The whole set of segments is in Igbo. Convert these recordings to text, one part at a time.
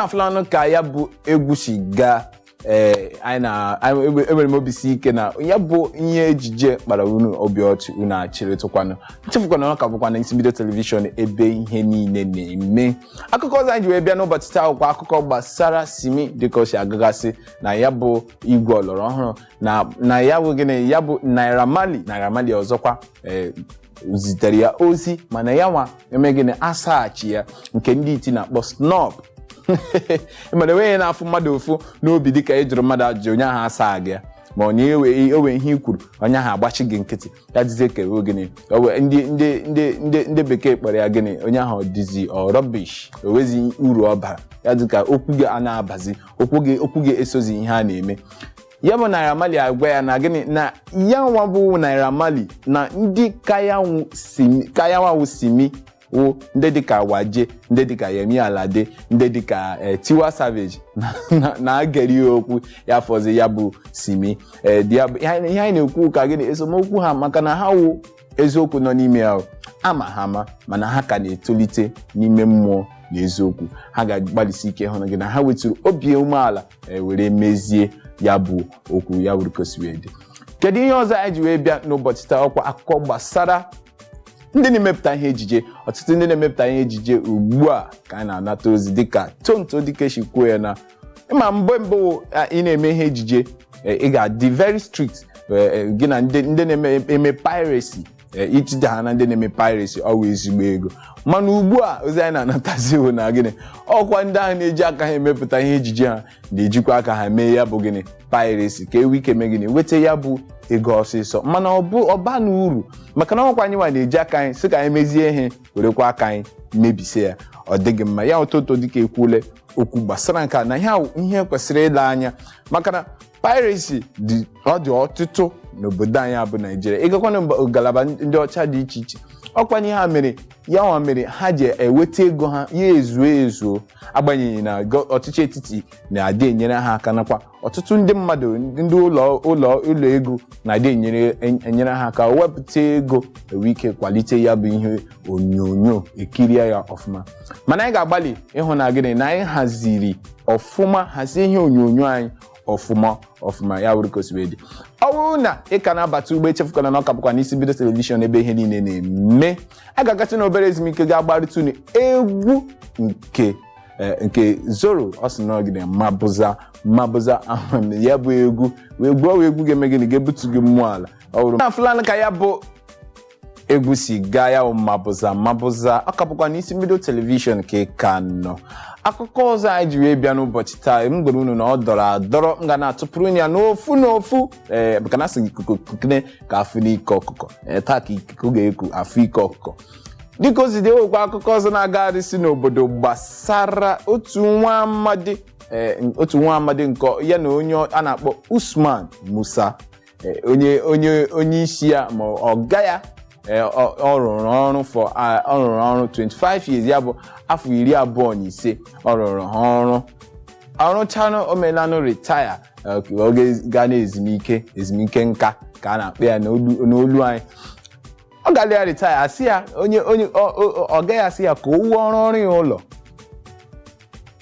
Unu afụlanụ ka ya bụ egwu si gaa. Ee, anyị na enwere m obi si ike na ya bụ ihe ejije kpara unu obi ọchị, unu achịrịtụkwanụ. Nchefukwana, ọ ka bụkwa na isi mbido telivishọn, ebe ihe niile na-eme. Akụkọ ọzọ anyị ji wee bịa n'ụbọchị taa bụkwa akụkọ gbasara Simi, dịka o si agagasị na ya bụ igwe ọlọrọ ọhụrụ na ya bụ gịnị, ya bụ Naira Marley. Naira Marley ọzọkwa, ee, zitere ya ozi, mana ya nwa eme gịnị? Asaghachi ya, nke ndị iti na-akpọ snob. Mana enweghị na-afụ mmadụ ofu n'obi dịka ị jụrụ mmadụ ajụjụ, onye ahụ asa gị ya, ma ọ na-ewe owe ihe i kwuru, onye ahụ agbachi gị nkịtị. Ya dịzie ka ewe gịnị, ndị ndị ndị ndị ndị bekee kpọrọ ya gịnị? Onye ahụ dịzi ọ rubbish, owezi uru ọ bara. Ya dịka okwu gị a na-abazi, okwu gị esozi ihe a na-eme. Ya bụ Naira Marley agwa ya na gịnị? Na ya nwa bụ Naira Marley na ndị kayanwụ Simi wụ ndị dịka Waje, ndị dịka Yemi Alade, ndị dịka Tiwa Savage na-ageri ya okwu ya fọzi ya bụ Simi. Ihe anyị na-ekwu ka gịnị? Esemokwu ha, maka na ha wụ eziokwu nọ n'ime ya, ama ha ama, mana ha ka na-etolite n'ime mmụọ na eziokwu. Ha ga-agbalịsi ike hụ gị na ha weturu obi umeala were mezie ya bụ okwu ya wuru kosiwee dị. Kedu ihe ọzọ anyị ji wee bịa n'ụbọchị taa? Ọkwa akụkọ gbasara ndị na-emepụta ihe ejije. Ọtụtụ ndị na-emepụta ihe ejije ugbu a ka a na-anata ozi, dịka Tonto Dike si kwuo ya, na ịma mgbe mbụ ị na-eme ihe ejije, ị ga-adị very strict gị na ndị na-eme piracy, ijide ha na ndị na-eme piracy ọwa ezigbo ego. Mana ugbu a, ozi anyị na-anatazi bụ na gịnị? Ọkwa ndị ahụ na-eji aka ha emepụta ihe ejije, ha na-ejikwa aka ha mee ya bụ gịnị? Piracy, ka ewe ike mee gịnị? Weta ya bụ ego ọsịsọ. Mana ọ bụ ọba na uru, maka na ọkwa anyị nwa na-eji aka anyị sị ka anyị mezie ihe, werekwa aka anyị mebisie ya. Ọ dịghị mma. Ya ụtụtụ dịka ekwule okwu gbasara nke a na ihe ihe kwesịrị ile anya, maka na piracy dị, ọ dị ọtụtụ n'obodo anyị abụ Naijiria. Ịgakwana ngalaba ndị ọcha dị iche iche, ọkwanye ha mere ya nwa mere ha ji eweta ego ha ya ezuo ezuo, agbanyeghị na ọchịchị etiti na-adị enyere ha aka, nakwa ọtụtụ ndị mmadụ, ndị ụlọ ego na-adị enyere ha aka wepụta ego enwe ike kwalite ya bụ ihe onyonyo, ekirie ya ọfụma. Mana anyị ga-agbalị ịhụ na gịnị? Na anyị haziri ọfụma, hazie ihe onyonyo anyị ọfụma ọfụma, ya wụrụ ka o si wee dị. Ọ bụrụ na ị ka na-abata ugbo, echefukwana na ọ ka bụkwa n'isi mbido telivishọn, ebe ihe niile na-eme. A ga-agasị na obere ezumike, ga-agbarịta unu egwu nke Zoro. Ọ sị na ọgide mabụza mabụza ahụ ya bụ egwu wee gbuo egwu ga-eme gịnị? Ga-ebutu gị mmụọ ala. Ọ bụrụ na fulanị ka ya bụ egwu si gaa, ya bụ mabụza mabụza. Ọ ka bụkwa n'isi mbido telivishọn ka ị ka nọ. Akụkọ ọzọ anyị ji wee bịa n'ụbọchị taa, m gwara unu na ọ dọrọ adọrọ, m ga na-atụpụrụ ya n'ofu n'ofu, ee, maka na asị gị ikuku kukene ka afụ n'ike ọkụkọ. Ee, taa ka ikuku ga-eku afụ ike ọkụkọ. Dịka o si dị, ewekwa akụkọ ọzọ na-agagharị n'obodo gbasara otu nwa amadi, ee, otu nwa amadi nke ya na onye a na-akpọ Usman Musa, onye isi ya ma ọga ya. Ọ rụrụ ọrụ for ọ rụrụ ọrụ 25 years, ya bụ afọ 25 ọ rụrụ ha ọrụ. Ọrụchanụ, omelanụ retire, oge gaa na ezumike nka ka a na-akpọ ya n'olu anyị. Ọ gara ya retire, asị ya onye ọ gaghị asị ya ka o wuo ọrụ ya ụlọ.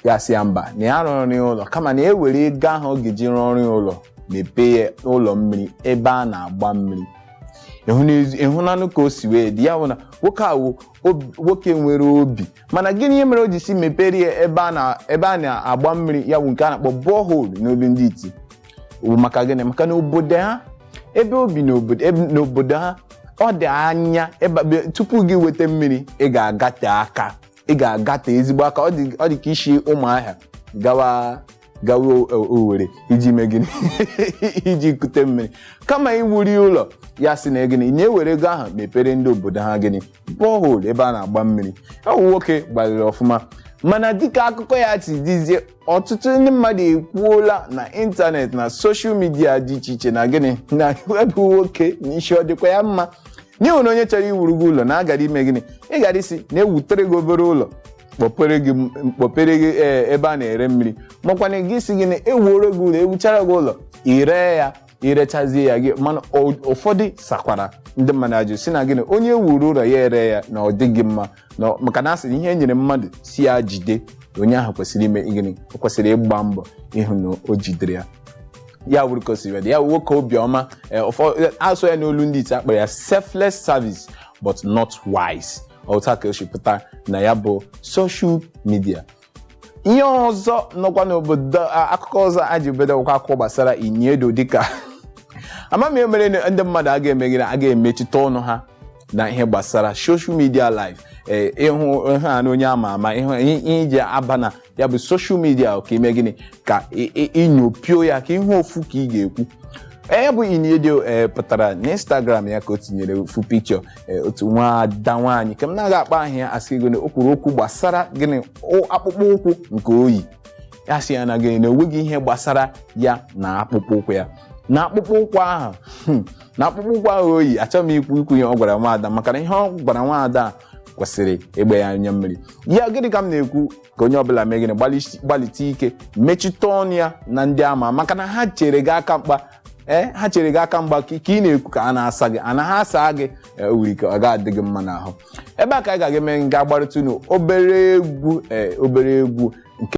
Ya sị ya mba, na ya rụrụ ya ụlọ, kama na e were ego ahụ ọ ga-eji rụọ ọrụ ya ụlọ mepee ya ụlọ mmiri ebe a na-agba mmiri. Ịhụnanụ ka o si wee dị, ya bụ na nwoke a wụ nwoke nwere obi. Mana gịnị ihe mere o ji si mepere ya ebe a na-agba mmiri, ya bụ nke a na-akpọ borehole n'olu ndị iti? Bụ maka gịnị? Maka na obodo ha, ebe obi n'obodo ha, ọ dị anya ebe tupu gị weta mmiri ị ga-agate aka, ị ga-agate ezigbo aka. Ọ dị ka isi Ụmụahịa gawa Owerri iji mee gịnị? Iji kute mmiri. Kama iwuri ụlọ, ya sị na gịnị? Na-ewere ego ahụ mepere ndị obodo ha gịnị? Borehole ebe a na-agba mmiri. Ọ bụ nwoke gbalịrị ọfụma. Mana dịka akụkọ ya si dizie, ọtụtụ ndị mmadụ ekwuola na ịntanetị na social media dị iche iche na gịnị? Na ebe nwoke na isi ọ dịkwa ya mma n'ihi na onye chọrọ iwuru gị ụlọ na-agara ime gịnị? Ị gara isi na-ewutere gị obere ụlọ, kpọpere gị ebe a na-ere mmiri, makwana gị si gịnị? Ewuoro gị ụlọ, ewuchara gị ụlọ, iree ya, irechazie ya gị. Mana ụfọdụ sakwara ndị mmadụ ajụ si na gịnị? Onye wuru ụlọ ya ere ya na ọ dịghị mma, maka na asị na ihe e nyere mmadụ si ya jide. Onye ahụ kwesịrị ime gịnị? O kwesịrị ịgba mbọ ịhụ na o jidere ya. Ya wuru ka o si wee dị. Ya nwoke obiọma, asụ ya n'olu ndị iti akpọrọ ya selfless service but not wise. Otu a ka o si pụta na ya bụ social media. Ihe ọzọ nọkwa n'obodo, akụkọ ọzọ a ji bedo akwụkwọ akụkọ gbasara Ini Edo, dịka amamihe mere na ndị mmadụ aga emegide aga emechite ọnụ ha na ihe gbasara social media live. Ee, ịhụ ihe a na onye ama ama, ịhụ ihe iji aba na ya bụ social media ka ime gịnị? Ka inyopio ya, ka ihe ofu ka ị ga-ekwu. Ee, bụ Ini Edo, ee, pụtara n'Instagram ya ka o tinyere ofu pikchọ otu nwaada nwaanyị ka m na-aga akpa ahụ ya, asị gịnị? O kwuru okwu gbasara gịnị? Akpụkpọ ụkwụ nke oyi ya, sị ya na gịnị? Na enweghị ihe gbasara ya na akpụkpọ ụkwụ ya, na akpụkpọ ụkwụ ahụ, na akpụkpọ ụkwụ ahụ oyi. Achọghị m ikwu ihe ọ gwara nwaada, maka na ihe ọ gwara nwaada a kwesịrị ịgba ya anya mmiri. Ya gịnị ka m na-ekwu? Ka onye ọbụla mee gịnị? Gbalite ike mechite ọnụ ya na ndị ama, maka na ha chere gị aka mkpa. Ee, ha chere gị aka mgba ka ị na-ekwu ka a na-asa gị, a na ha asa gị. O nwere ike ọ ga-adị gị mma n'ahụ. Ebe a ka anyị ga-aga eme nga agbarịta unu obere egwu, ee, obere egwu nke